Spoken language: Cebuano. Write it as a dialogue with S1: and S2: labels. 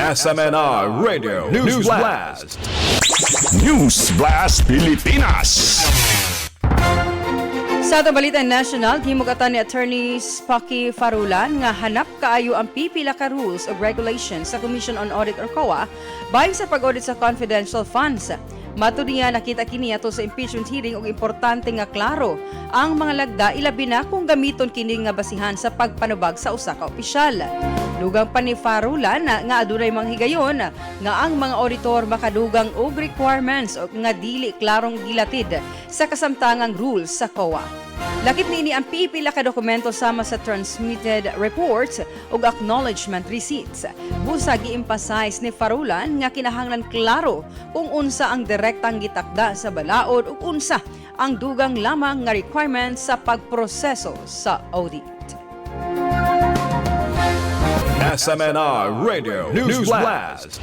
S1: SMNI Radio News Blast.
S2: News Blast Pilipinas.
S3: Sa atong balita national, gihimugatan ni Attorney Spocky Farulan nga hanap kaayo ang pipila ka rules of regulations sa Commission on Audit or COA bahin sa pag-audit sa confidential funds. Matud niya, nakita kini ato sa impeachment hearing ug importante nga klaro ang mga lagda, ilabi na kung gamiton kini nga basihan sa pagpanubag sa usa ka opisyal. Dugang pa ni Farulan na nga adunay mga higayon nga ang mga auditor makadugang og requirements o nga dili klarong gilatid sa kasamtangang rules sa COA. Lakip niini ang pipila ka dokumento sama sa transmitted reports ug acknowledgement receipts. Busa gi-emphasize ni Farulan nga kinahanglan klaro kung unsa ang direktang gitakda sa balaod ug unsa ang dugang lamang nga requirements sa pagproseso sa audit.
S1: SMNI Radio News Blast.